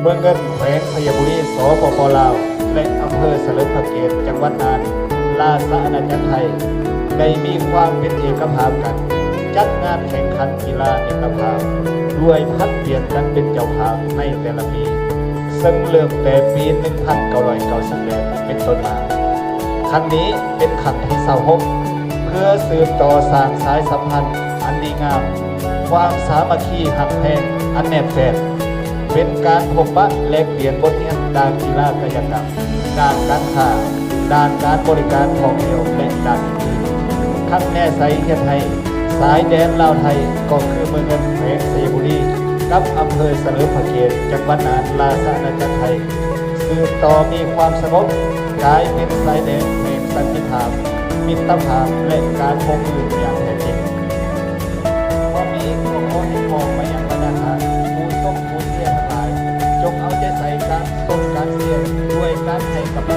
ເມືອງເງິນ ແຂວງໄຊຍະບູລີ ສປປ ລາວ ແລະ ອຳເພີສະເຫຼີມພະກຽດ ຈັງຫວັດນ່ານ ລາຊະອານາຈັກໄທ ໄດ້ມີຄວາມເປັນເອກະພາບກັນ ຈັດງານແຂ່ງຂັນກິລາມິດຕະພາບ ດ້ວຍຜັດປ່ຽນກັນເປັນເຈົ້າພາບໃນແຕ່ລະປີ ເຊິ່ງເລີ່ມແຕ່ປີໜຶ່ງພັນເກົ້າຮ້ອຍເກົ້າສິບແປດເປັນຕົ້ນມາ. ຄັ້ງນີ້ເປັນຄັ້ງທີຊາວຫົກ ເພື່ອສືບຕໍ່ສ້າງສາຍສຳພັນອັນດີງາມ, ຄວາມສາມັກຄີຮັກແພງອັນແໜບແຟ້ນ, ເປັນການພົບປະແລກປ່ຽນບົດຮຽນດ້ານກິລາກາຍະກຳ, ດ້ານການຄ້າ, ດ້ານການບໍລິການທ່ອງທ່ຽວ ແລະ ດ້ານອື່ນໆ. ຄັກແນ່ໃສເຮັດໃຫ້ສາຍແດນລາວໄທ ກໍຄືເມືອງເງິນ ແຂວງໄຊຍະບູລີ ກັບອຳເພີສະເຫຼີມພະກຽດ ຈັງຫວັດນ່ານ ລາຊະອານາຈັກໄທ ສືບຕໍ່ມີຄວາມສະຫງົບ ກາຍເປັນສາຍແດນແຫ່ງສັນຕິພາບ, ມິດຕະພາບ ແລະ ການຮ່ວມມືຢ່າງແທ້ຈິງ. ຂໍ້ນີ້ກໍຂໍຮຽກຮ້ອງມາຍັງບັນດາທ່ານຜູ້ຊົມຜູ້ເຊຍທັງຫຼາຍ, ຈົ່ງເອົາໃຈໃສ່ການຊົມການເຊຍ ດ້ວຍການໃຫ້ກຳລັງ